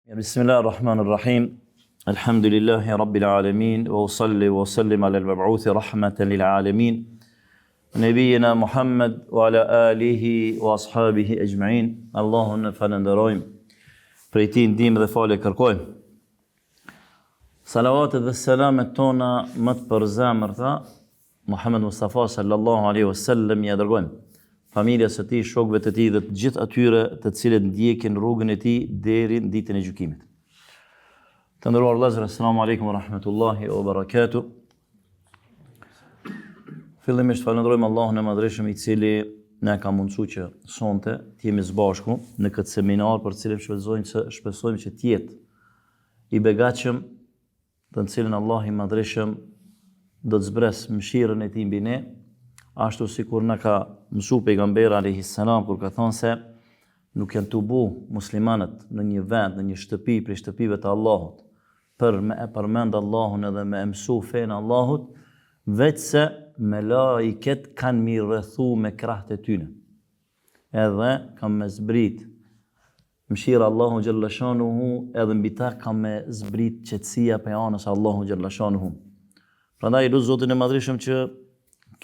Bismillah ar-Rahman ar-Rahim. Alhamdulillahi Rabbil Alamin. Wa usalli wa usallim ala al-mab'uthi rahmatan lil alamin. Nebijina Muhammed wa ala alihi wa ashabihi ejma'in. Allahun e falënderojmë. Prej tij ndihmë dhe falje kërkojmë. Salavatet dhe selamet tona më të përzemërta Muhammed Mustafa sallallahu alaihi wasallam ia dërgojmë familjes së tij, shokëve të tij dhe të gjithë atyre të cilët ndjekin rrugën e tij deri në ditën e gjykimit. Të nderuar vëllezër, assalamu alaikum wa rahmetullahi wa barakatuh. Fillimisht falënderojmë Allahun e Madhërishëm i cili na ka mundësu që sonte të jemi së bashku në këtë seminar për të cilin shpresojmë se shpresojmë që të jetë i begatshëm dhe në cilin Allahu i Madhërishëm do të zbresë mëshirën e tij mbi ne, ashtu sikur na ka mësu pejgamberi alayhi salam kur ka thënë se nuk janë tubu muslimanët në një vend, në një shtëpi prej shtëpive të Allahut, për me e përmend Allahun edhe me e mësu fenë e Allahut, veçse melaiket kanë m'i rrethu me krahët e tyne. Edhe ka me zbrit Mëshira e Allahu xhelleshanuhu edhe mbi ta ka me zbrit qetësia prej anës së Allahu xhelleshanuhu. Prandaj lus Zotin e Madhërishëm që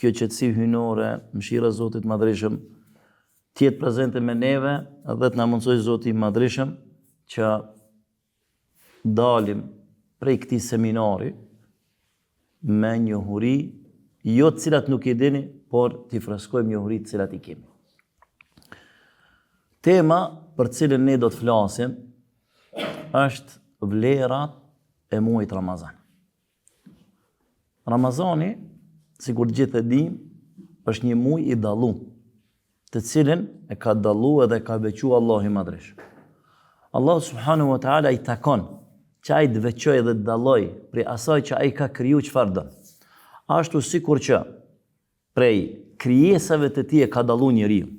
kjo qetësi hyjnore, mëshira e Zotit të Madhërishëm të jetë prezente me neve dhe të na mundësojë Zoti i Madhërishëm që dalim prej këtij seminari me njohuri, jo të cilat nuk i dini, por t'i freskojmë njohuri të cilat i kemi. Tema për cilën ne do të flasim është vlerat e muajit Ramazan. Ramazani, sikur të gjithë e dimë, është një muaj i dallum, të cilin e ka dallu edhe e ka veçu Allahu i Madhërishëm. Allahu subhanahu wa taala i takon që ai të veçojë dhe të dallojë prej asaj që ai ka kriju çfarë don. Ashtu sikur që prej krijesave të tij e ka dallu njeriun.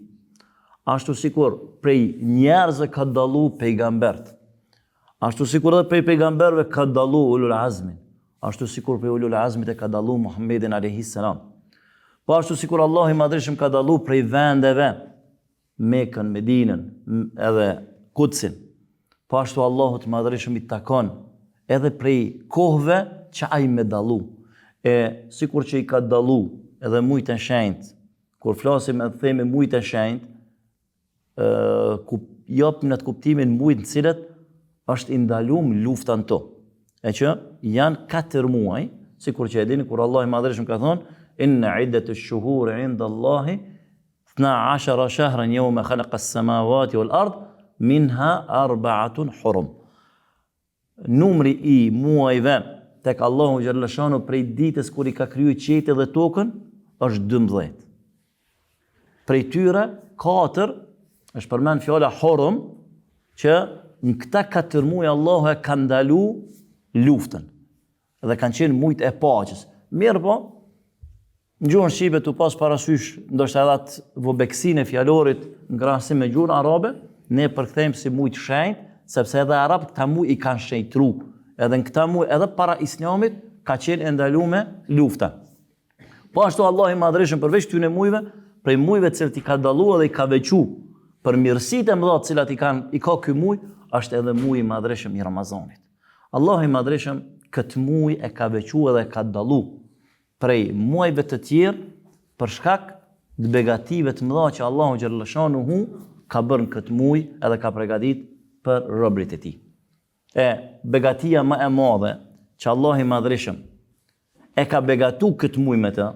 Ashtu sikur prej njerëzve ka dallu pejgambert. Ashtu sikur edhe prej pejgamberëve ka dallu ulul azmin. Ashtu sikur prej ulul azmit e ka dallu Muhammedin alayhi salam. Po ashtu sikur Allahu i Madhërishëm ka dallu prej vendeve Mekën, Medinën, edhe Kudsin. Po ashtu Allahut të Madhërishëm i takon edhe prej kohëve që ai me dallu. E sikur që i ka dallu edhe mujt e shenjtë, kur flasim edhe themi mujt e shenjtë, ku japim atë kuptimin mujt në cilët është i ndalum lufta në to. E që janë 4 muaj, sikur që e dini kur Allahu i Madhërishëm ka thonë, inna iddet esh-shuhuri inda Allahi, thna ashara shahren jeume khalaka samawati wal ard, minha arbaatun hurum. Numri i muajve tek Allahu xhallashanu prej ditës kur i ka kriju qiejt dhe tokën është 12. Prej tyre katër është përmend fjala hurum që në këta katër muaj Allahu e ka ndalu luftën dhe kanë qenë mujt e paqes. Mirëpo, Në gjuhën shqipe tu pas parasysh ndoshta edhe atë vobeksinë e fjalorit në krahasim me gjuhën arabe, ne përkthejmë si muj të shenjtë, sepse edhe arabët këta muj i kanë shenjtru. Edhe në këta muj edhe para islamit ka qenë e ndalume lufta. Po ashtu Allahu i Madhërishëm përveç këtyre mujve, prej mujve të cilët i ka dallu edhe i ka veçu për mirësitë e mëdha të cilat i kanë i ka ky muj, është edhe muji i Madhërishëm i Ramazanit. Allahu i Madhërishëm këtë muj e ka veçu edhe e ka dallu prej muajve të tjerë për shkak të begative të mëdha që Allahu xhalleshanuhu ka bërë në këtë muaj edhe ka pregatit për robërit e tij. E begatia më e madhe që Allahu i Madhërishëm e ka begatu këtë muaj me të,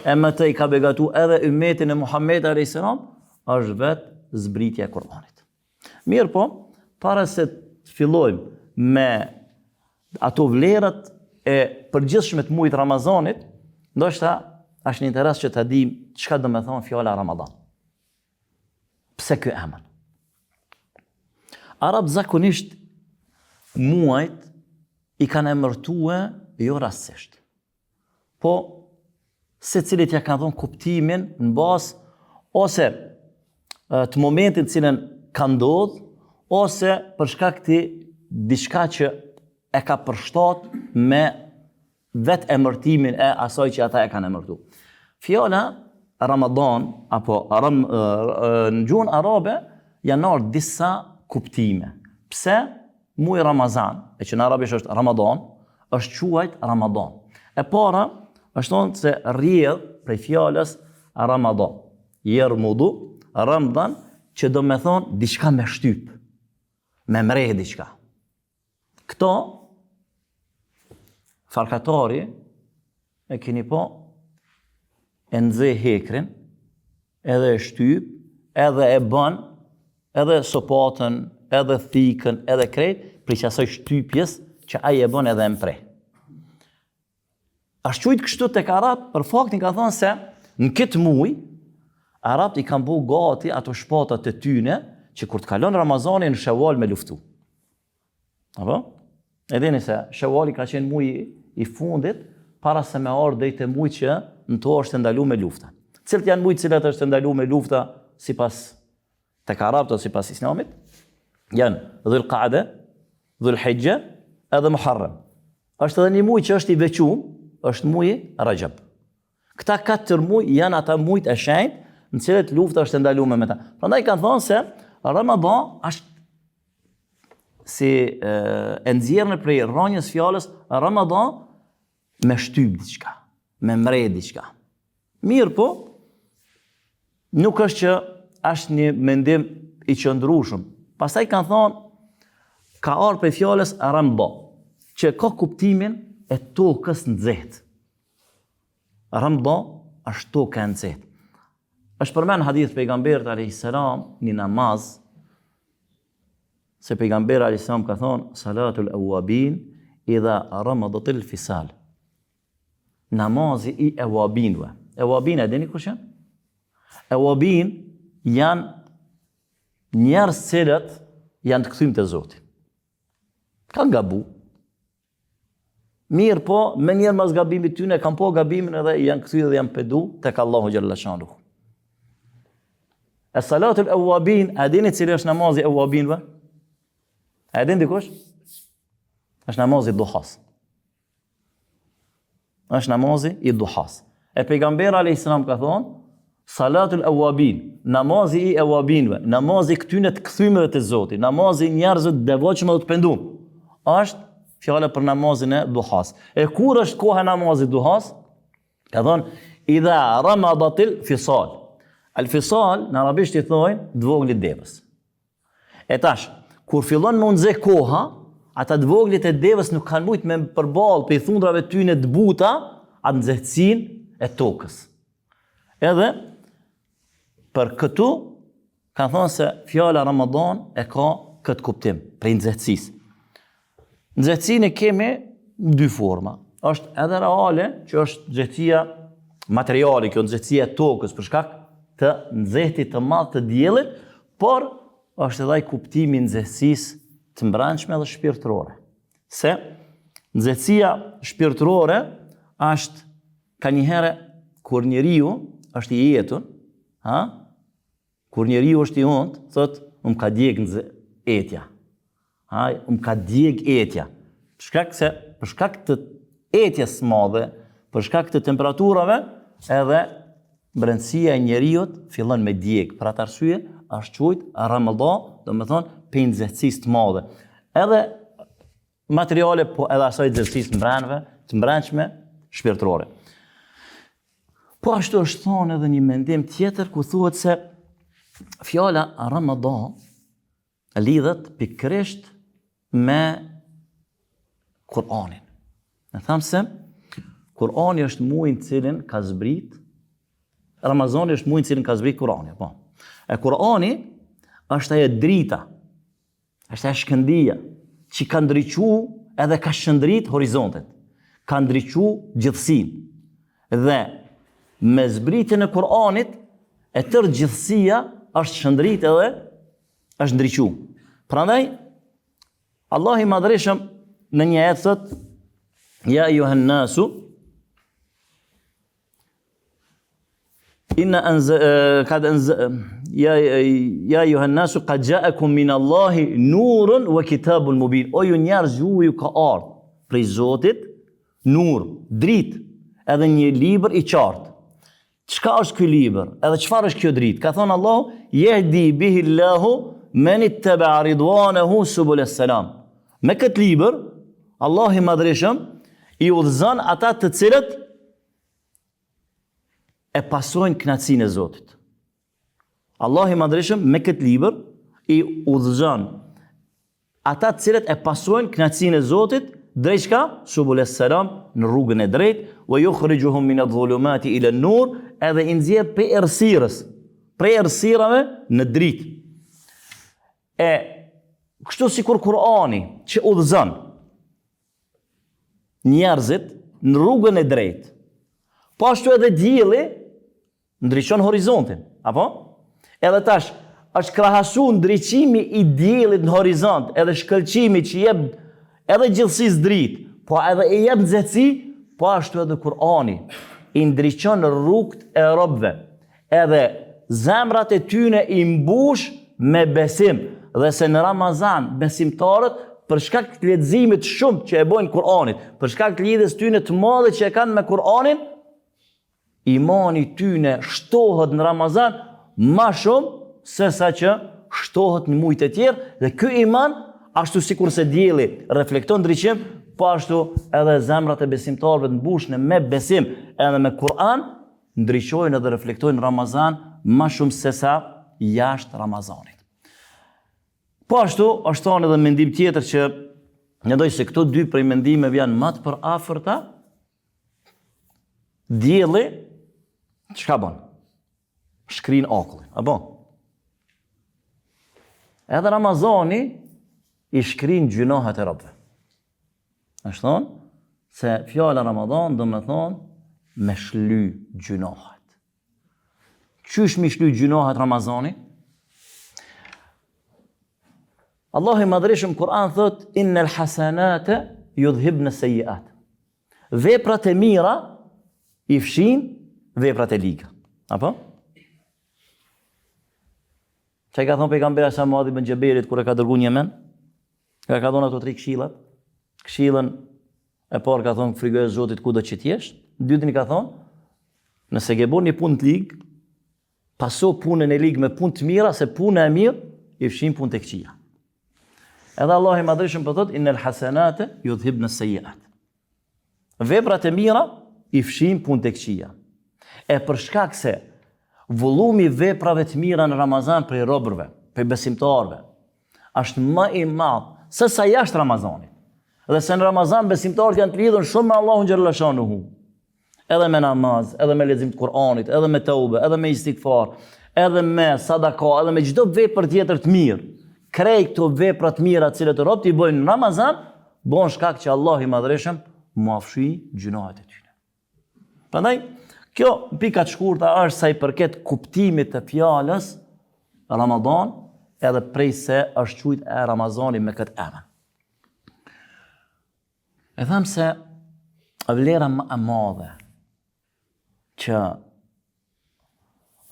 e me të i ka begatu edhe ymetin e Muhammedit a.s. është vetë zbritja e Kur'anit. Mirëpo, para se të fillojmë me ato vlerat e përgjithshme të mujit Ramazanit, ndoshta është në interes që ta dimë çka do me thonë fjala Ramazan. Pse ky emër? Arabët zakonisht muajt i kanë emërtue jo rastësisht. Po, secilit ja kanë dhonë kuptimin në bazë ose të momentin të cilën ka ndodhë, ose për shkak të diçka që e ka përshtat me vetë emërtimin e asaj që ata e kanë emërtu. Fjala Ramadan, apo ram, në gjuhën arabe, janë ardhë disa kuptime. Pse? muji Ramazan, e që në arabisht është Ramadan, është quajt Ramadan? E para, është thonë se rrjedh prej fjalës Ramadan. Jermudu, Ramadan, që do me thonë diçka me shtyp, me mreh diçka. Këto, farkatari, e keni pa, e nxe hekrin, edhe e shtyp, edhe e bën, edhe sopatën, edhe thikën, edhe krejt, prej qasaj shtypjes që ai e bën edhe e mpreh. Ashtë qujtë kështu tek arabt, për faktin ka thonë se në këtë muj, arabt i kanë bu gati ato shpatat e tyne, që kur të kalon Ramazani në sheval me luftu. Apo? E dini se Shevali ka qenë muji i fundit para se me ardhë deri te muj që në to është e ndalu me lufta. Cilët janë mujt cilat është e ndalu me lufta sipas tek arabët ose sipas islamit? Janë Dhul Qa'de, Dhul Hijje edhe Muharrem. Është edhe një muj që është i veçum, është muji Rajab. Këta katër muj janë ata mujt e shenjtë në cilët lufta është e ndaluar me ta. Prandaj kanë thonë se Ramadan është si e, e nxjerrë prej rrënjës fjalës Ramadan me shtyp diçka, me mre diçka. Mirëpo, nuk është që është një mendim i qëndrueshëm. Pastaj kanë thonë ka ardhur prej fjalës Rambo, që ka kuptimin e tokës nxehtë. Ramda është toka e nxehtë. Është përmend hadith pejgamberit alayhis salam një namaz se pejgamberi alayhis salam ka thonë salatul awabin idha ramadatil fisal. Namazi i ewabinve. Ewabin e dini kush janë? Ewabin janë njerëz cilët janë të kthym te Zoti. Kanë gabu, Mirëpo, menjëherë mas gabimit tyne, kanë pa gabimin edhe janë kthy dhe janë pendu tek Allahu xhelle shanuhu. E salatul ewabin, a dini cili është namazi ewabinve? A dini dikush? është namazi duhas. Është namazi i duhas. E pejgamberi alayhis salam ka thonë, Salatul awabin, namazi i awabinve, namazi i këtyne të kthymeve te Zoti, namazi i njerëzve të devotshëm dhe të pendum. Është fjala për namazin e duhas. E kur është koha e namazit duhas? Ka thonë idha ramadatil fisal. Al fisal në arabisht i thonë të voglit devës. E tash, kur fillon me u nxe koha, ata të voglit e devës nuk kanë mujtë me përballë prej thundrave tyne të buta, atë nxehtësinë e tokës. Edhe, për këtu, kanë thonë se fjala Ramadan e ka këtë kuptim, prej nxehtësisë. Nxehtësinë e kemi në dy forma. Është edhe reale, që është nxehtësia materiale, kjo nxehtësia e tokës, për shkak të nxehtit të madh të diellit, por është edhe ai kuptimi i nxehtësisë të mbrendshme dhe shpirtërore. Se nxehtësia shpirtërore është kanjëherë kur njeriu është i etun, ha? Kur njeriu është i untë, thotë, më ka djeg etja. Ha, më ka djeg etja. Për shkak se, për shkak të etjes së madhe, për shkak të temperaturave, edhe brendësia e njeriut fillon me djeg. Për atë arsye, është quajt Ramadan, domethonë, prej nxehtësisë të madhe. Edhe materiale, po edhe asaj nxehtësisë mbrendve, të mbrendshme, shpirtërore. Po ashtu është thonë edhe një mendim tjetër ku thuhet se fjala Ramadan lidhet pikërisht me Kur'anin. Ne thamë se Kur'ani është muaji në cilin ka zbrit Ramazani është muaji në cilin ka zbrit Kur'ani, po. E Kur'ani është ajo drita Është ajo shkëndija që ka ndriçu edhe ka shndrit horizontet. Ka ndriçu gjithësinë. Dhe me zbritjen e Kur'anit e tërë gjithësia është shndrit edhe është ndriçu. Prandaj Allahu i Madhërishëm në një ajet thotë Ja ejuhen nasu Inna anz kad anz ja ja ejuhen nasu kad ja'akum min Allahi nurun wa kitabun mubin. O ju njerëz ju ju ka ardh prej Zotit nur, dritë, edhe një libër i qartë. Çka është ky libër? Edhe çfarë është kjo dritë? Ka thonë Allahu, jehdi bihi Allahu men ittaba ridwanehu subul selam. Me këtë libër, Allahu i Madhërishëm i udhëzon ata të cilët e pasojnë kënaqësinë e Zotit. Allahu i Madhërishëm me këtë libër i udhëzon ata të cilët e pasojnë kënaqësinë e Zotit drejt çka? Subul selam në rrugën e drejtë, wa yukhrijuhum min adh-dhulumati ila an-nur, edhe i nxjerr prej errësirës, prej errësirave në dritë. E kështu sikur Kur'ani që udhëzon njerëzit në rrugën e drejtë. Po ashtu edhe dielli ndriçon horizontin, apo? Edhe tash është krahasu ndriçimi i diellit në horizont, edhe shkëlqimi që jep edhe gjithësisë dritë, po edhe i jep nxehtësi, po ashtu edhe Kur'ani i ndriçon rrugët e robëve. Edhe zemrat e tyne i mbush me besim dhe se në Ramazan besimtarët për shkak të leximit shumë që e bojnë Kur'anit, për shkak të lidhjes tyne të madhe që e kanë me Kur'anin, imani i tyne shtohet në Ramazan ma shumë se sa që shtohet në mujt e tjerë dhe ky iman ashtu sikurse dielli reflekton ndriçim, po ashtu edhe zemrat e besimtarëve të mbushne me besim edhe me Kur'an, ndriçojnë edhe reflektojnë në Ramazan ma shumë sesa jashtë Ramazanit. Po ashtu, është thonë edhe mendim tjetër që mendoj se këto dy prej mendimeve janë ma të përafërta, dielli, çka bon? Shkrin akullin, apo? Edhe Ramazani i shkrin gjynahet e robëve. Është thonë se fjala Ramazan do me thonë me shly gjynahet. Qysh me shly gjynahet Ramazani? Allahu i madhërishëm n'Kur'an thot innel hasanate judhhibne sejiat. Veprat e mira i fshin veprat e liga. Apo? Çka i ka thonë pejgamberi alejhi selam Muadh ibn Xhebelit kur e ka dërgu n'Jemen? Ja ka dhonë ato tri këshillat. Këshillën e parë ka thonë frigoju Zotit kudo që t'jesh. Dytën i ka thonë, nëse ke bo një punë të ligë, paso punën e ligë me punë të mira, se puna e mirë i fshin punët e këqija. Edhe Allahu i madhërishëm po thotë, innel hasenate judhhibne sejiat. Veprat e mira i fshin punët e këqija. E për shkak se vullumi i veprave të mira në Ramazan prej robërve, prej besimtarëve, është më i madh se sa jashtë Ramazanit. Dhe se në Ramazan besimtarët janë të lidhur shumë me Allahun xhelle shanuhu. Edhe me namaz, edhe me lexim të Kur'anit, edhe me teube, edhe me istigfar, edhe me sadaka, edhe me çdo vepër tjetër të mirë. Krejt këto vepra të mira të cilat robët i bëjnë në Ramazan, bëhen shkak që Allahu i Madhërishëm m'ua fshi gjynahet e tyre. Prandaj, kjo pika të shkurta është sa i përket kuptimit të fjalës Ramadan, edhe prej se është quajt e Ramazani me këtë emër. E thamë se vlera më e madhe që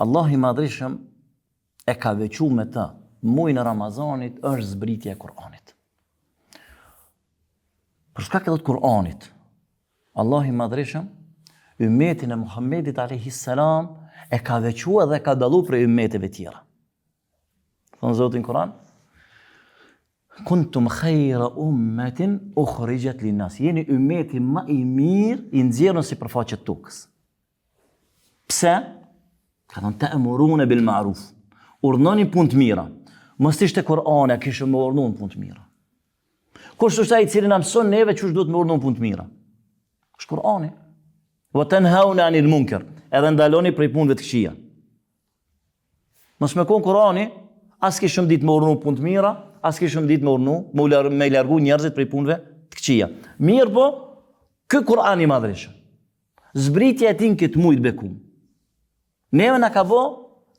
Allahu i Madhërishëm e ka veçu me të mujin e Ramazanit është zbritja e Kur'anit. Për shkak edhe të Kur'anit, Allahu i Madhërishëm ymetin e Muhammedit alayhi salam e ka veçu edhe e ka dallu prej ymeteve tjera. Thotë Zoti në Kur'an, Kuntum khayra ummatin ukhrijat lin-nas. Jeni ymeti më i mirë i nxjerrë në sipërfaqe të tokës. Pse? Ka thonë ta'muruna bil ma'ruf. Urdhnoni punë të mira. Mos t'ishte Kur'ani, a kishim me urdhnu punë të mira. Kush është ai i cili na mëson neve qysh duhet me urdhnu punë të mira? Është Kur'ani. Wa tanhauna 'anil munkar. Edhe ndaloni prej punëve të këqija. Mos me kon Kurani, as kishim ditë me urdhnu punë të mira, as kishim ditë me urdhnu, me, lar, me largu njerëzit prej punëve të këqija. Mirëpo, ky Kur'an i madhërishëm, zbritja e tij në këtë muj të bekum, neve na ka bo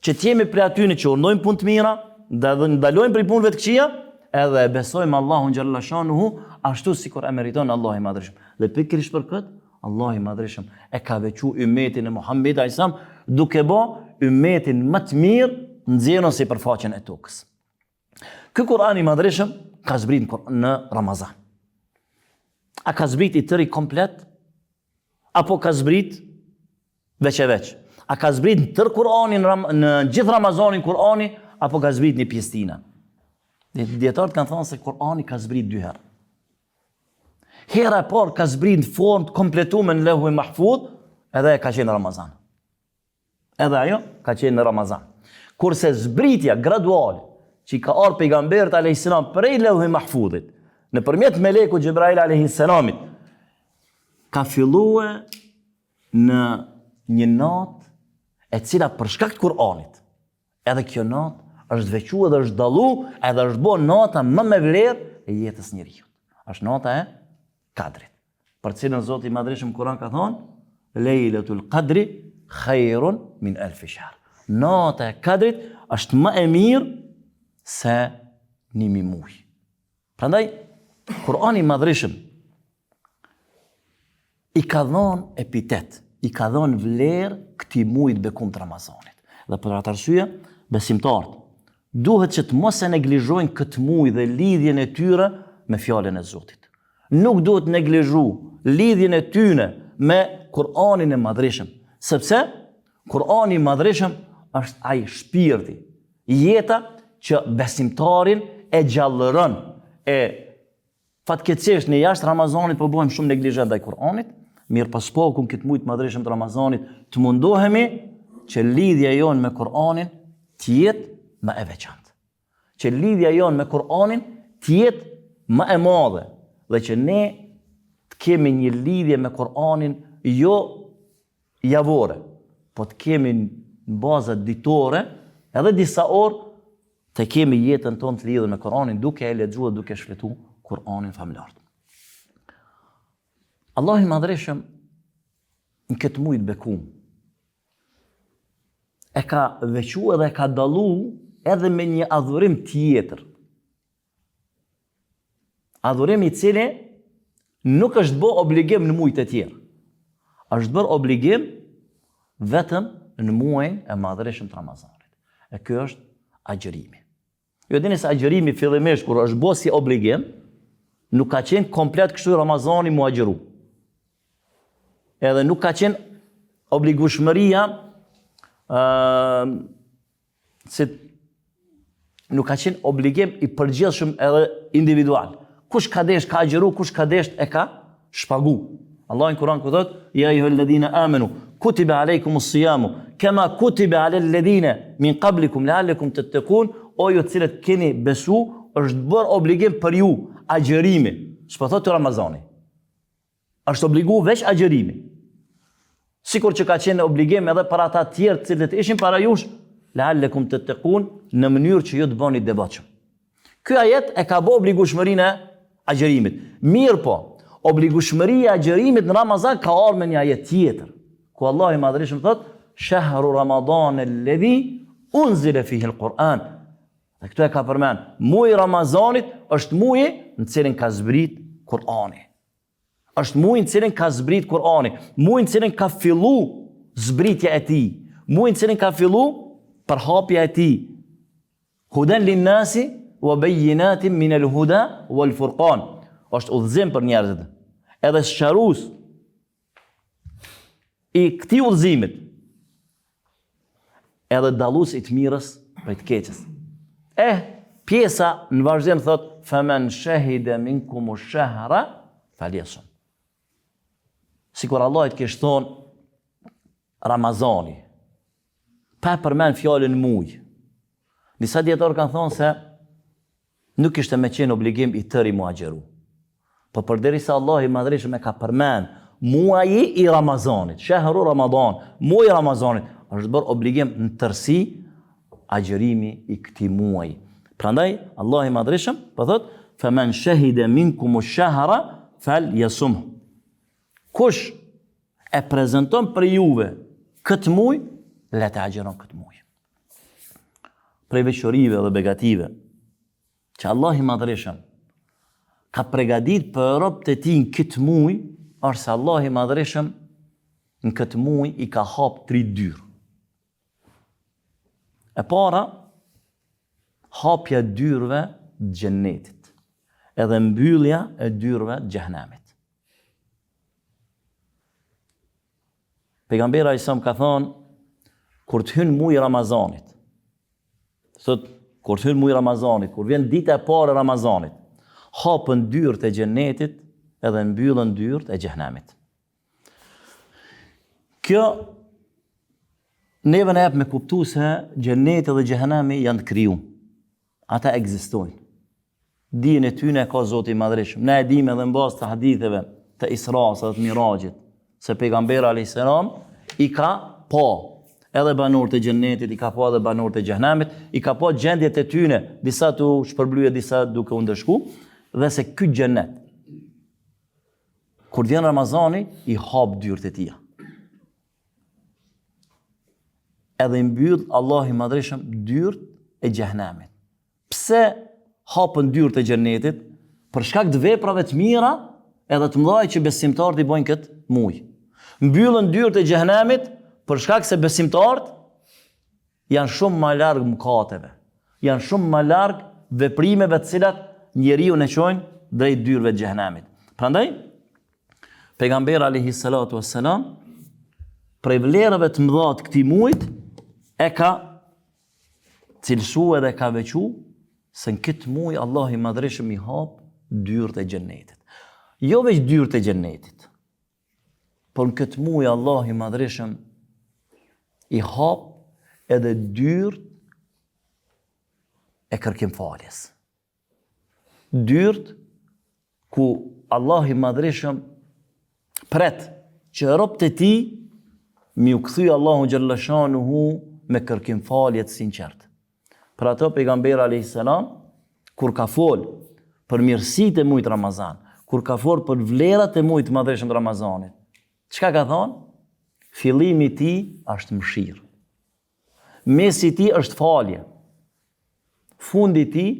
që t'jemi prej atyne që urdhnojmë punë të mira, dhe ndalojmë prej punëve të këqija, edhe e besojmë Allahun xhelle shanuhu, ashtu sikur e meriton Allahu i madhërishëm. Dhe pikërisht për këtë, Allahu i Madhërishëm e ka veçu ymetin e Muhammedit alejhi selam duke bo ymetin më të mirë nxjerrë në sipërfaqen e tokës. Ky Kur'an i Madhërishëm ka zbrit në Ramazan. A ka zbrit i tëri komplet? Apo ka zbrit veç e veç? A ka zbrit në tërë Kur'anin në gjithë Ramazanin Kur'ani apo ka zbrit një pjesë tina? Dijetarët kanë thonë se Kur'ani ka zbrit dy herë. Hera e parë ka zbrit në formë të kompletume në Leuhi Mahfudh, edhe ka qenë Ramazan. Edhe ajo ka qenë në Ramazan. Kurse zbritja graduale që i ka ardhur pejgamberit alayhis salam prej Leuhi Mahfudhit, nëpërmjet melekut Xhebrail alayhis salamit, ka fillue në një natë e cila për shkak të Kur'anit, edhe kjo natë është veçu edhe është dallu, edhe është bo nata më me vlerë e jetës njeriut. Është nata e Kadrit. Për cilën Zoti i Madhërishëm n'Kur'an ka thonë, Lejletul Kadri khairun min elfi shahr. Nata e Kadrit është më e mirë se një mi muj. Prandaj, Kur'ani i Madhërishëm i ka dhonë epitet, i ka dhonë vlerë këtij muji të bekum të Ramazanit. Dhe për atë arsye, besimtarët duhet që të mos e neglizhojnë këtë muj dhe lidhjen e tyre me fjalën e Zotit. Nuk duhet neglizhu lidhjen e tyre me Kur'anin e Madhërishëm, sepse Kur'ani i Madhërishëm është ai shpirti, jeta që besimtarin e gjallëron, e fatkeqësisht ne jashtë Ramazanit po bëhemi shumë neglizhent ndaj Kur'anit, mirëpo së paku në këtë muaj të madhërishëm të Ramazanit të mundohemi që lidhja jonë me Kur'anin të jetë më e veçantë. Që lidhja jonë me Kur'anin të jetë më e madhe dhe që ne të kemi një lidhje me Kur'anin jo javore, po të kemi në baza ditore, edhe disa orë, të kemi jetën tonë të lidhur me Kur'anin, duke e lexuar, duke shfletu Kur'anin famëlartë. Allahu i Madhërishëm në këtë muj të bekum e ka veçu edhe e ka dallu edhe me një adhurim tjetër. Adhurim i cili nuk është bë obligim në mujt e tjerë. Është bërë obligim vetëm në muajin e madhërishëm të Ramazanit. E ky është agjërimi. Ju e dini se agjërimi fillimisht kur është bë si obligim, nuk ka qenë komplet kështu Ramazani mu agjëru. Edhe nuk ka qenë obligueshmëria ë se nuk ka qenë obligim i përgjithshëm edhe individual. Kush ka desht ka agjëru, kush ka desht e ka shpagu. Allahu në Kur'an ku thot: "Ja ejuhel-ledhine amenu, kutibe alejkumus sijamu, kema kutibe alel-ledhine min qablikum lealekum tettekun", o ju të cilët keni besu, është bërë obligim për ju agjërimi. S'po thotë Ramazani. Është obligu veç agjërimi. Sikur që ka qenë obligim edhe për ata tjerë të cilët ishin para jush, lealekum tettekun, në mënyrë që ju të bëni devotshëm. Ky ajet e ka bë obligueshmërinë e agjërimit. Mirëpo, obligueshmëria e agjërimit në Ramazan ka ardhur me një ajet tjetër, ku Allahu i Madhërishëm thotë: "Shahru Ramadan alladhi unzila fihi al-Quran." Dhe këtu e ka përmend, muaji i Ramazanit është muaji në cilin ka zbrit Kur'ani. Është muaji në cilin ka zbrit Kur'ani, muaji në cilin ka fillu zbritja e tij, muaji në cilin ka fillu përhapja e tij. Huden lin-nasi wa bayyinatin min al-huda wal furqan. Është udhëzim për njerëzit. Edhe sqarues i këtij udhëzimit. Edhe dallues i të mirës prej të keqes. Eh, pjesa në vazhdim thot femen shahida minkum ash-shahra falyasum. Sikur Allahu të kish thon Ramazani. Pa e përmend fjalën muj. Disa dijetarë kanë thonë se Nuk kishte me qenë obligim i tëri mu agjëru. Po përderisa Allahu i Madhërishëm e ka përmend muaji i Ramazanit, shehru Ramadan, muaji i Ramazanit, është bërë obligim në tërësi agjërimi i këtij muaji. Prandaj Allahu i Madhërishëm po thotë: "Faman shahida minkum ash-shahra falyasum." Kush e prezenton prej juve këtë muaj, le të agjëron këtë muaj. Prej veçorive dhe begative që Allahu i Madhërishëm ka pregadit për robët e tij në këtë muaj, është se Allahu i Madhërishëm në këtë muaj i ka hap tri dyrë. E para, hapja e dyrëve të xhennetit, edhe mbyllja e dyrëve të xhehenemit. Pejgamberi alejhi selam ka thonë, kur të hyn muji i Ramazanit, thot, kur të hyn muji i Ramazanit, kur vjen dita e parë e Ramazanit, hapen dyert e xhennetit. Edhe mbyllen dyert e xhehenemit. Kjo neve na jep me kuptu se xheneti dhe xhehenemi janë të krijum. Ata ekzistojnë. Dijen e tyne e ka Zoti i Madhërishëm. Ne e dimë edhe në bazë të haditheve të Israsë dhe të Miraxhit, se pejgamberi alayhis salam i ka pa edhe banorët e xhenetit, i ka pa edhe banorët e xhehenemit, i ka pa gjendjet e tyne, disa tu u shpërbly e disa duke u ndëshku, dhe se ky xhenet kur vjen Ramazani i hap dyert e tija. Edhe i mbyll Allahu i Madhërishëm dyert e xhehenemit. Pse hapen dyert e xhenetit? Për shkak të veprave të mira edhe të mëdha që besimtarët i bojnë këtë muj. Mbyllen dyert e xhehenemit për shkak se besimtarët janë shumë ma larg mëkateve, janë shumë ma larg veprimeve të cilat njeriun e çojnë drejt dyerve të xhehenemit. Prandaj pejgamberi alayhi salatu wassalam prej vlerave të mëdha të këtij muajit e ka cilësu edhe ka veçu se në këtë muj Allahu i Madhërishëm i hap dyert e xhennetit. Jo veç dyert e xhennetit, por në këtë muj Allahu i Madhërishëm i hap edhe dyert e kërkim faljes. Dyert ku Allahu i Madhërishëm pret që robët e tij me iu kthy Allahu xhalleshanuhu me kërkim falje të sinqert. Për ato pejgamberi alayhis salam kur ka fol për mirësitë e mujit Ramazan, kur ka fol për vlerat e mujit të madhërishëm të Ramazanit, çka ka thonë? Fillimi i tij është mëshirë. Mesi i tij është falje. Fundi i tij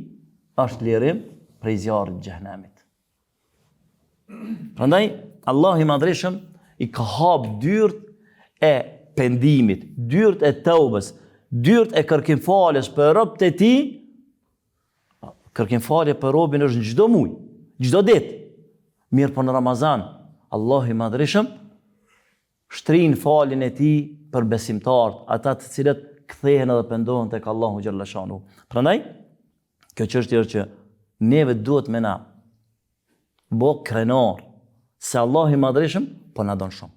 është lirim prej zjarrit të xhehenemit. Prandaj Allahu i Madhërishëm i ka hap dyert e pendimit, dyert e teubes, dyert e kërkim faljes për robët e tij. Kërkim falje për robin është në çdo muaj, çdo ditë. Mirëpo në Ramazan, Allahu i Madhërishëm shtrin faljen e tij për besimtarët, ata të cilët kthehen edhe pendohen tek Allahu xhalleshanuhu. Prandaj kjo çështje është që neve duhet me na bo krenar se Allahu i Madhërishëm po na don shumë.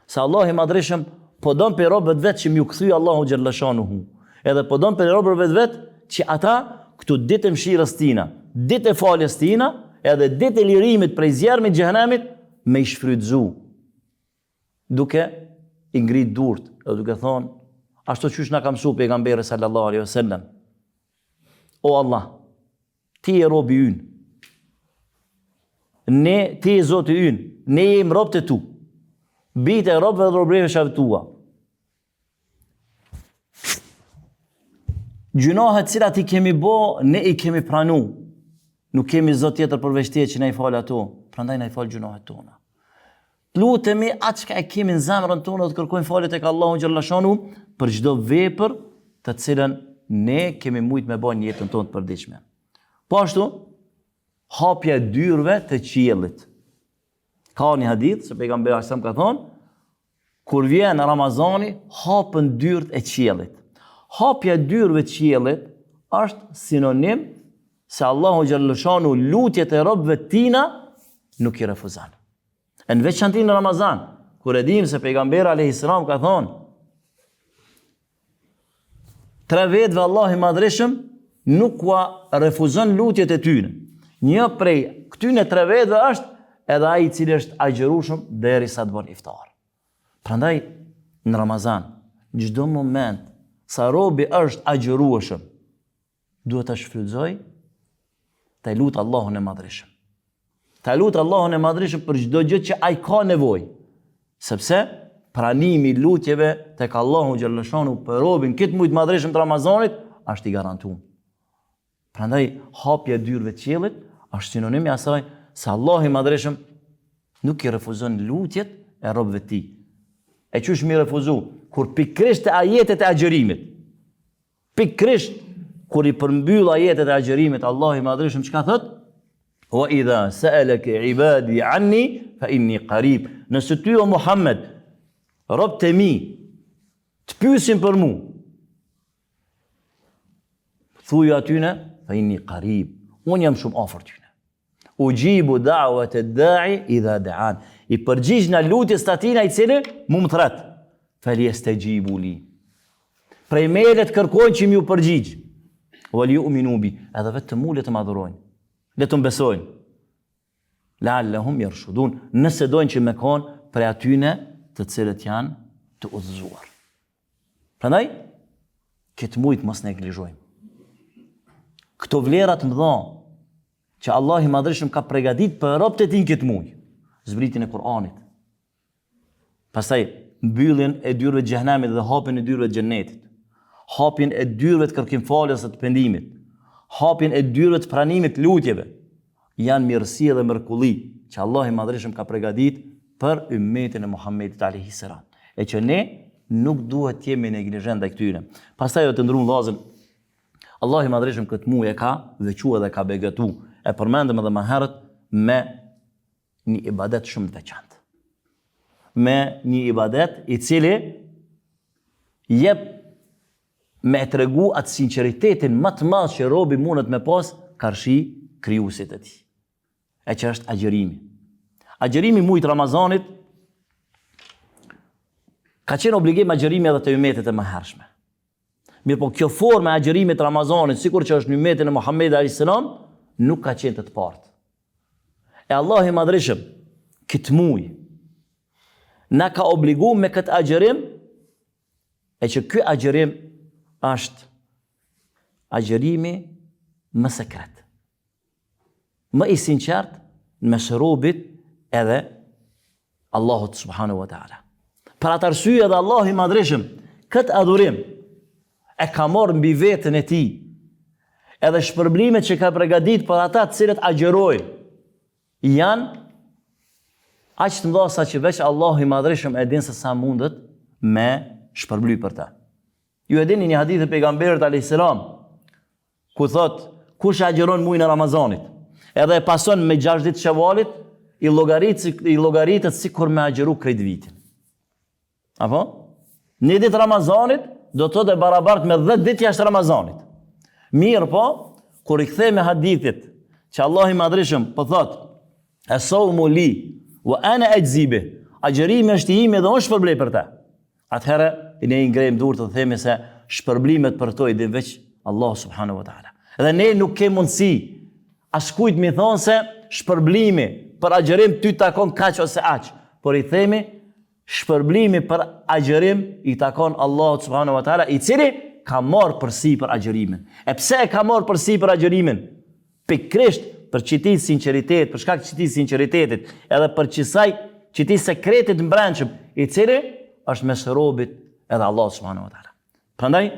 Se Allahu i Madhërishëm po don prej robëve të vet që me iu kthy Allahu xhalleshanuhu. Edhe po don prej robërve të vet që ata këto ditë e mëshirës tina, ditë e faljes tina, edhe ditë e lirimit prej zjarmit xhehenemit me i shfrytëzu duke i ngrit durt edhe duke thonë ashtu qysh na ka mësu pejgamberi sallallahu alaihi wasallam o Allah ti je robi ynë ne ti je Zoti ynë ne jemi robët e tu bijtë e robëve dhe robëreshave tua Gjynahet cilat i kemi bo, ne i kemi pranu. Nuk kemi zot tjetër përveç teje që na i fal ato, prandaj na i fal gjynahet tona. Të lutemi atë çka e kemi në zemrën tonë dhe të kërkojmë falje tek Allahu xhalleshanuhu për çdo vepër të cilën ne kemi mujt me bo në jetën tonë të përditshme. Po ashtu, hapja e dyerve të qiellit. Ka një hadith se pejgamberi alejhi selam ka thonë, kur vjen Ramazani, hapen dyert e qiellit. Hapja e dyerve të qiellit është sinonim se Allahu xhalleshanuhu lutjet e robëve të tina nuk i refuzon. E në veçanti në Ramazan, kur e dimë se pejgamberi alejhi selam ka thonë, Tre vetëve Allahu i Madhërishëm nuk ua refuzon lutjet e tyre. Një prej këtyne tre vetëve është edhe ai i cili është agjërueshëm derisa të bën iftar. Prandaj në Ramazan, çdo moment sa robi është agjërueshëm, duhet ta shfrytëzojë ta lutë Allahun e Madhërishëm. Ta lutë Allahun e Madhërishëm për çdo gjë që ai ka nevojë. Sepse pranimi i lutjeve tek Allahu xhalleshanuhu për robin këtë muaj të madhërishëm të Ramazanit është i garantuar. Prandaj hapja e dyerve të qiellit është sinonim i asaj se Allahu i Madhërishëm nuk i refuzon lutjet e robëve të tij. E qysh m'i refuzu kur pikërisht te ajetet e agjërimit Pikërisht kur i përmbyll ajetet e agjërimit, Allahu i Madhërishëm çka thot? Wa idha sa'alaka ibadi anni fa inni qarib. Nëse ty o Muhammed, robët e mi të pyesin për mua, thuju atyne fa inni qarib. Unë jam shumë afër tyne. Uxhibu da'wete da'i idha de'an. I përgjigjna lutjes të atina i cili mu më thret. Fel jestexhibu li. Prej meje le të kërkojnë që m'ju përgjigj. Wal ju'minu bi. Edhe vetë të mu le të më adhurojnë. Le të më besojnë. La'allahum yarshudun. Nëse dojnë që me konë prej atyne të cilët janë të udhëzuar. Prandaj, këtë muj të mos neglizhojmë. Këto vlera të mëdha që Allahu i Madhërishëm ka pregadit për robët e tij në këtë muj, zbritjen e Kur'anit. Pastaj mbylljen e dyerve të xhehenemit dhe hapjen e dyerve të xhenetit. Hapjen e dyerve të kërkimfaljes dhe të pendimit. Hapjen e dyerve të pranimit të lutjeve. Janë mirësi dhe mrekulli që Allahu i Madhërishëm ka pregadit për ymmetin e Muhammedit alejhi selam. E që ne nuk duhet të jemi neglizhent ndaj këtyre. Pastaj të nderuar vëllazën Allahu i Madhërishëm këtë muaj e ka veçu edhe ka begatu. E përmendëm edhe më herët me një ibadet shumë të veçantë. Me një ibadet i cili jep me e tregu atë sinqeritetin më të madh që robi mundet me pas karshi krijuesit të tij. E që është agjërimi. Agjërimi mujit Ramazanit ka qenë obligim agjërimi edhe te ymetet e mëhershme. Mirëpo kjo formë e agjërimit të Ramazanit, sikur që është në ymetin e Muhammedit a.s. nuk ka qenë te të parët. E Allahu i Madhërishëm, këtë muj, na ka obligu me këtë agjërim, e që ky agjërim është agjërimi më sekret. Më i sinqert mes robit edhe Allahut subhanahu wa taala. Për atë arsye edhe Allahu i Madhërishëm këtë adhurim e ka marrë mbi veten e tij. Edhe shpërblimet që ka përgatitur për ata të cilët agjërojnë janë aq të mëdha sa që veç Allahu i Madhërishëm e din se sa mundet me shpërbly për ta. Ju e dini një hadith të pejgamberit alayhis salam ku thot kush agjëron mujin e Ramazanit, edhe e pason me 6 ditë Shevalit, i llogarit i llogaritet sikur me agjëru krejt vitin. Apo? Një ditë Ramazanit do të thotë e barabartë me 10 ditë jashtë Ramazanit. Mirëpo, kur i kthehemi hadithit që Allahu i Madhërishëm po thot Es-saumu li wa ana ajzi bih. Agjërimi është i imi dhe unë shpërblej për të. Atëherë ne i ngrejmë durt dhe themi se shpërblimet për to i din veç Allahu subhanahu wa taala. Dhe ne nuk kemi mundësi askujt me i thonë se shpërblimi për agjërim ty takon kaq ose aq, por i themi shpërblimi për agjërim i takon Allahut subhanahu wa taala, i cili ka marrë përsipër agjërimin. E pse e ka marrë përsipër agjërimin? Pikërisht për qitij sinqeritet, për shkak të qitij sinqeritetit, edhe për qisaj qitij sekretit të mbrendshëm, i cili është mes robit edhe Allahut subhanahu wa taala. Prandaj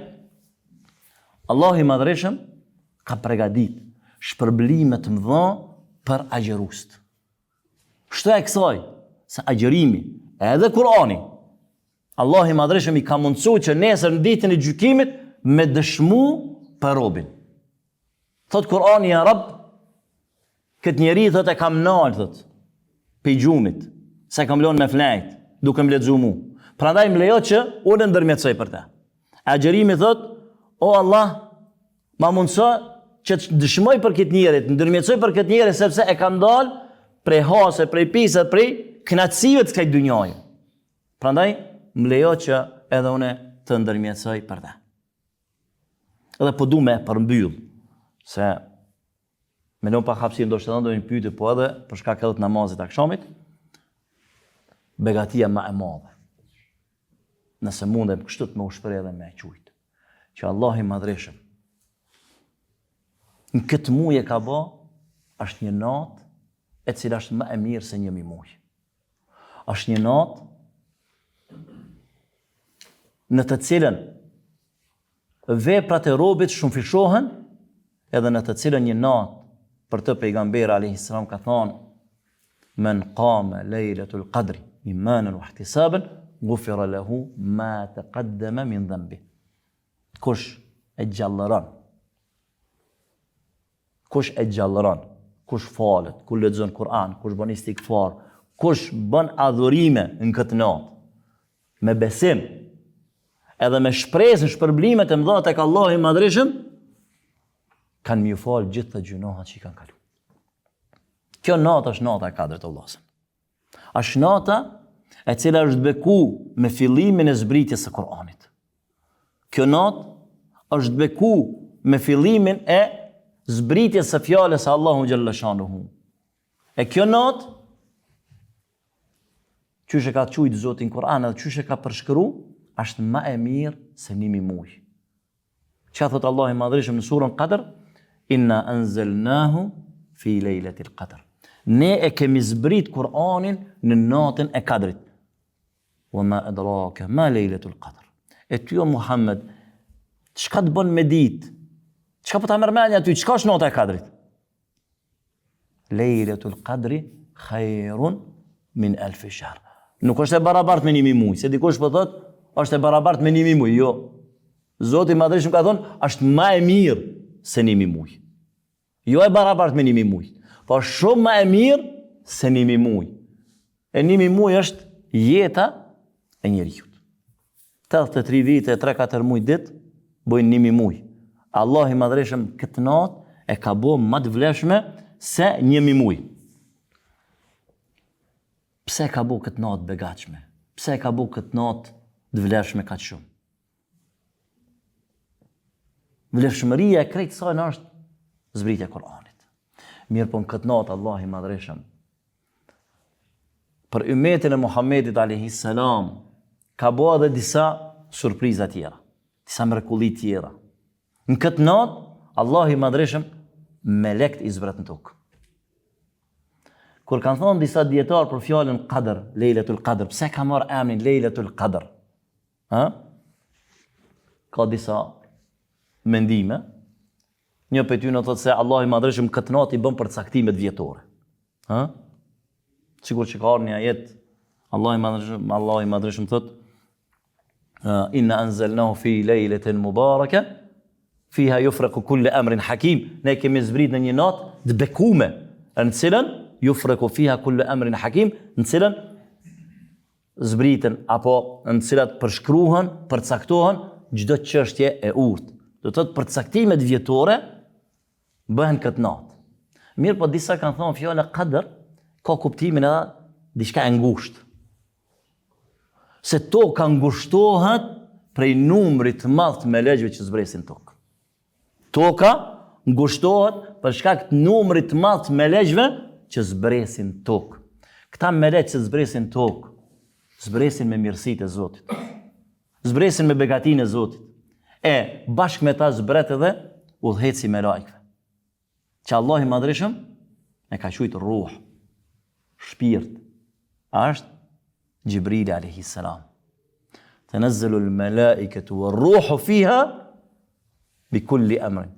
Allahu i Madhërishëm ka pregadit shpërblime të mëdha për agjëruesit. Shtoje kësaj se agjërimi edhe Kur'ani Allahu i Madhërishëm i ka mundësu që nesër në ditën e gjykimit me dëshmu për robin. Thot Kur'ani ja Rab, këtë njeri thot e kam nalë, thot, pej gjumit, s'e kam lonë me flejt, duke më lexu mu. Prandaj më lejo që unë ndërmjetësoj për te. Agjërimi thot, o Allah, ma mundëso që të dëshmoj për këtë njeri, të ndërmjetësoj për këtë njeri, sepse e kam ndalë prej hasë, prej pisë, prej knaqësive të kësaj dynjaje. Prandaj, më lejo që edhe une të ndërmjetësoj për te. Edhe po du me e përmbyll, se me lënë pak hapësirë ndoshta edhe ndonjë pyetje, po edhe për shkak edhe të namazit akshamit, begatia ma e madhe. Nëse mundem kështu të me u shpreh edhe me e qujt, që Allahu i Madhërishëm në këtë muj e ka ba, është një natë e cila është më e mirë se një mijë muj. Është një natë në të cilën veprat e robit shumëfishohen, edhe në të cilën një natë për të pejgamberi alayhi salam ka thonë men qama lejletul qadri imanan wa ihtisaban ghufira lahu ma taqaddama min dhanbi. Kush e gjallëron Kush e gjallëron, kush falet, kush lexon Kur'an, kush bën istigfar, kush bën adhurime në këtë natë, me besim, edhe me shpresë në shpërblimet e mëdha tek Allahu i Madhërishëm, kanë me ju falë gjithë gjynahet që i kanë kalu. Kjo natë është nata e Kadrit o vllazën. Është nata e cila është beku me fillimin e zbritjes së Kur'anit. Kjo natë është beku me fillimin e zbritjes së fjalës së Allahu xhalleshanuhu. E kjo natë qysh e ka qujt Zoti n'Kur'an edhe qysh e ka përshkru, është ma e mirë se nimi muj. Çka thot Allahu i Madhërishëm në surën Qadr? Inna anzalnahu fi lejletil qadr. Ne e kemi zbrit Kur'anin në natën e Kadrit. Wa ma adraka ma lejletul qadr. E ty o Muhammed, çka të bën me ditë? Çka po ta merr mendja ty? Çka është nata e Kadrit? Lejletul Kadri khairun min elfi shahr. Nuk është e barabart me njëmi muj, se dikush po thot, është e barabart me njëmi muj, jo. Zoti i Madhërishëm ka thonë, është ma e mirë se njëmi muj. Jo e barabart me njëmi muj, po shumë ma e mirë se njëmi muj. E njëmi muj është jeta e njeriut. 83 vite e 3-4 muj dit, bojnë njëmi muj. Allahu i Madhërishëm këtë natë e ka bo ma të vlefshme se njëmi muj. Pse e ka bo këtë natë begatshme? Pse e ka bo këtë natë të vlefshme kaq shumë? Vlefshmëria e krejt saj është zbritja e Kur'anit. Mirëpo në këtë natë Allahu i Madhërishëm për ymetin e Muhammedit alejhi selam ka bo edhe disa surpriza tjera, disa mrekulli tjera. Në këtë natë Allahu i Madhërishëm melekt i zbret në tokë. Kur kanë thonë disa dijetarë për fjalën Qadr, Lejletul Qadr, pse ka marrë emrin Lejletul Qadr? Ha? Ka disa mendime. Një prej tyne thotë se Allahu i Madhërishëm këtë natë i bën përcaktimet vjetore. Ha? Sikur që ka ardhur një ajet, Allahu i Madhërishëm, Allahu i Madhërishëm thotë Inna anzalnahu fi lejletin mubaraka fiha yufraqu kullu amrin hakim. Ne kemi zbrit në një natë të bekume, në cilën yufraqu fiha kullu amrin hakim, në cilën zbriten apo në të cilat përshkruhen, përcaktohen çdo çështje e urtë. Do të thotë përcaktimet vjetore bëhen këtë natë. Mirëpo disa kanë thonë fjala qadr ka kuptimin edhe diçka e ngushtë. Se toka ngushtohet prej numrit të madh të meleqve që zbresin tokë. Toka ngushtohet për shkak të numrit të madh të meleqve që zbresin tokë. Këta meleq që zbresin tokë, zbresin me mirësitë e Zotit. Zbresin me begatinë e Zotit. E bashkë me ta zbret edhe udhëheqësi i melaikeve. Që Allahu i Madhërishëm e ka quajt ruh, shpirt. Është Xhibrili alayhi salam. Tanazzalu al-malaikatu war-ruhu fiha bi kulli amrin.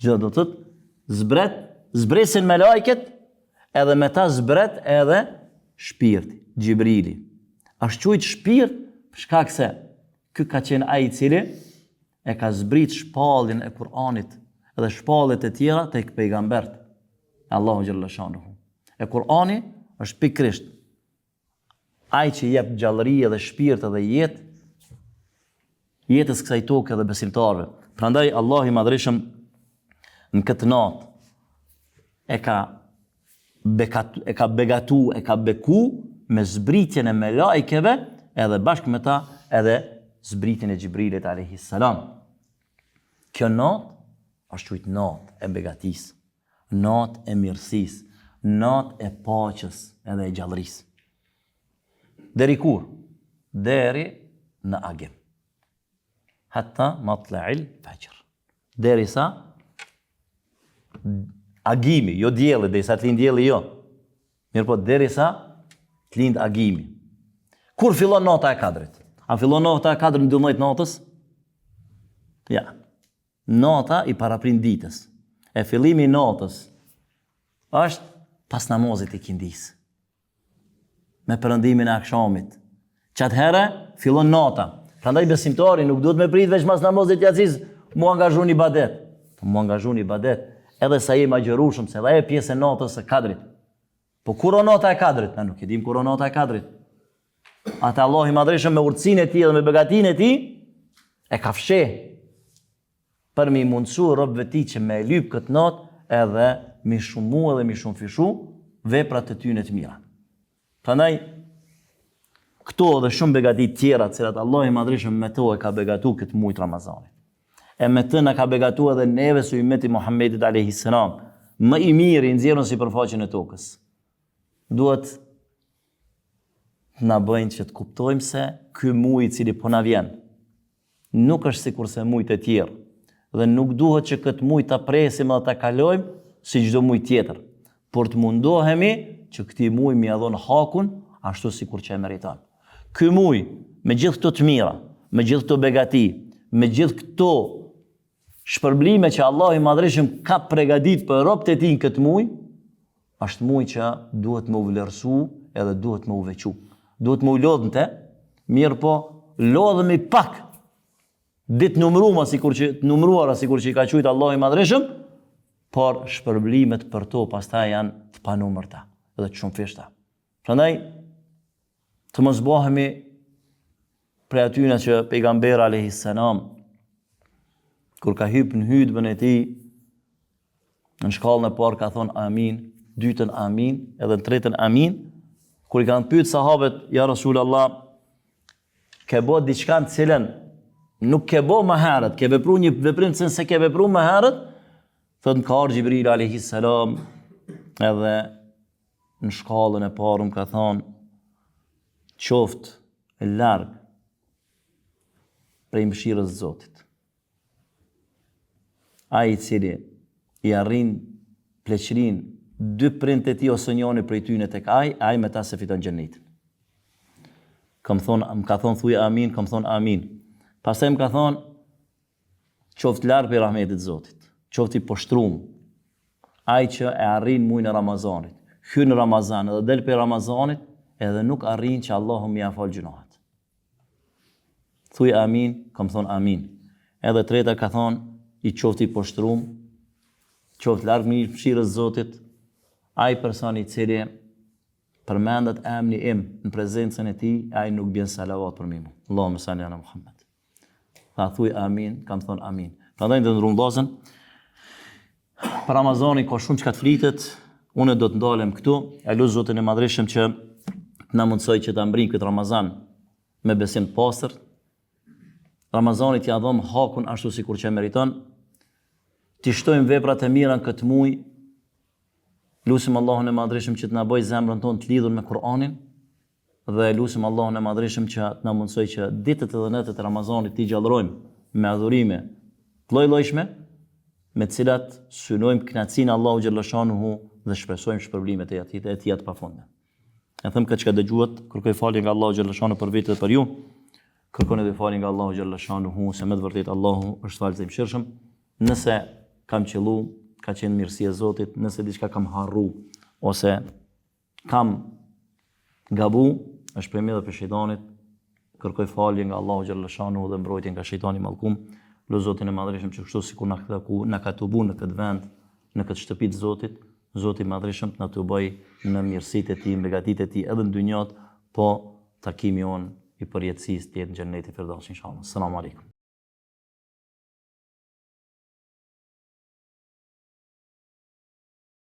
Që do të thotë zbret, zbresin melaiket edhe me ta zbret edhe shpirti, Xhibrili. Është quajt shpirt për shkak se ky ka qenë ai i cili e ka zbrit shpalljen e Kur'anit dhe shpalljet e tjera tek pejgamberët e Allahu xhalla shanuhu. E Kur'ani është pikërisht ai që jep gjallëri edhe shpirt edhe jetë jetës kësaj toke dhe besimtarëve. Prandaj Allahu i Madhërishëm në këtë natë e ka bekat, e ka begatu, e ka beku me zbritjen e melaikeve edhe bashkë me ta edhe zbritjen e Xhibrilit alayhi salam. Kjo natë është quajt natë e begatisë, natë e mirësisë, natë e paqes edhe e gjallërisë. Deri kur? Deri në agim. Hatta matla'il fajr. Derisa agimi, jo dielli, derisa të lind dielli, jo. Mirëpo derisa të lind agimi. Kur fillon nata e Kadrit? A fillon nata e Kadrit në 12 natës? Ja. Nata i paraprin ditës. E fillimi i natës është pas namazit të ikindisë. me perëndimin e akshamit. Qatëherë fillon nata. Prandaj besimtari nuk duhet me prit veç mas namazit të jacisë mu angazhu në ibadet. Po mu angazhu në ibadet, edhe sa jemi agjërueshëm, se edhe ajo pjesë e natës së Kadrit. Po kur o nata e Kadrit? Na nuk e dim kur o nata e Kadrit. Atë Allahu i Madhërishëm me urtësinë e tij dhe me begatinë e tij e ka fsheh për me i mundësu robëve tij që me e lyp këtë natë edhe me i shumu edhe me i shumëfishu veprat e tyne të mira. Prandaj, këto dhe shumë begati tjera të cilat Allahu i Madhërishëm me to e ka begatu këtë muj të Ramazanit. E me të na ka begatu edhe neve si ymeti i Muhammedit alejhi selam, më i miri i nxjerrun sipërfaqen e tokës. Duhet të na bëjnë që të kuptojmë se ky muj i cili po na vjen, nuk është sikurse mujt e tjerë dhe nuk duhet që këtë muj ta presim dhe ta kalojmë si çdo muj tjetër, por të mundohemi që këtij muji me ia dhon hakun ashtu sikur që e meriton. Ky muj me gjithë këto të mira, me gjithë këto begati, me gjithë këto shpërblime që Allahu i Madhërishëm ka pregadit për robët e tij në këtë muj, është muj që duhet me u vlerësu edhe duhet me u veçu. Duhet me u lodhë në te, mirëpo lodhemi pak ditë numruma sikur që të numruara sikur që i ka qujt Allahu i Madhërishëm, por shpërblimet për to pastaj janë të panumërta dhe të shumëfishta. Prandaj të mos bëhemi prej atyne që pejgamberi alayhi salam kur ka hyp në hutbën e tij në shkallën e parë ka thonë amin, dytën amin, edhe në tretën amin, kur i kanë pyet sahabët ja Rasulullah ke bo diçka në cilën nuk ke bo më herët, ke vepru një veprim të cilën s'e ke vepru më herët, thotë më ka ardhë Xhibrili alayhi salam edhe në shkallën e parë më ka thonë qoftë larg prej mëshirës së Zotit. Ai i cili i arrin pleqërinë dy prindët e tij ose njoni prej tyne tek ai, ai me ta s'e fiton xhenetin. Kam thonë, më ka thonë thuj amin, kam thonë amin. Pastaj më ka thonë qoftë larg prej rahmetit të Zotit, qoftë i poshtrum, ai që e arrin mujin e Ramazanit, hyn në Ramazan edhe del prej Ramazanit, edhe nuk arrin që Allahu me ia fal gjynahet. Thuj amin, kam thonë amin. Edhe treta ka thonë, i qoftë i poshtrum, qoftë larg mëshirës Zotit, ai person i cili përmendet emni im në prezencën e tij, ai nuk bjen salavat përmi mu. Allahumme salli ala Muhammed. Tha thuj amin, kam thonë amin. Prandaj të nderuar vëllazën, për Ramazanin ka shumë çka të flitet, unë do të ndalem këtu, e lus Zotin e Madhërishëm që të na mundësoj që ta mbrijmë këtë Ramazan me besim të pastër. Ramazanit t'ia dhom hakun ashtu sikur që e meriton. T'i shtojmë veprat e mira në këtë muaj. Lusim Allahun e Madhërishëm që të na bëjë zemrën tonë të lidhur me Kur'anin. Dhe e lusim Allahun e Madhërishëm që të na mundësojë që ditët edhe netët e Ramazanit t'i gjallërojmë me adhurime të lloj-llojshme, me të cilat synojmë kënaqësinë e Allahut xhelleshanuhu dhe shpresojmë shpërblimet e tij e tija të pafundme. E them këtë çka dëgjuat, kërkoj falje nga Allahu xhelleshanuhu për vete dhe për ju. Kërkoni edhe falje nga Allahu xhelleshanuhu se me të vërtetë Allahu është falës i mëshirshëm. Nëse kam qëllu, ka qenë mirësi e Zotit, nëse diçka kam harru ose Kam gabu, është prej meje dhe prej shejtanit, kërkoj falje nga Allahu xhelleshanuhu dhe mbrojtje nga shejtani i mallkum, lus Zotin e Madhërishëm që kështu sikur na ka na ka tubu në këtë vend, në këtë shtëpi të Zotit, Zoti i Madhërishëm të na tuboj në mirësitë e tij, në begatitë e tij edhe në dynjat, po takimi jonë i përjetësisë të jetë në xhennetin Firdaus inshallah. Selam aleikum.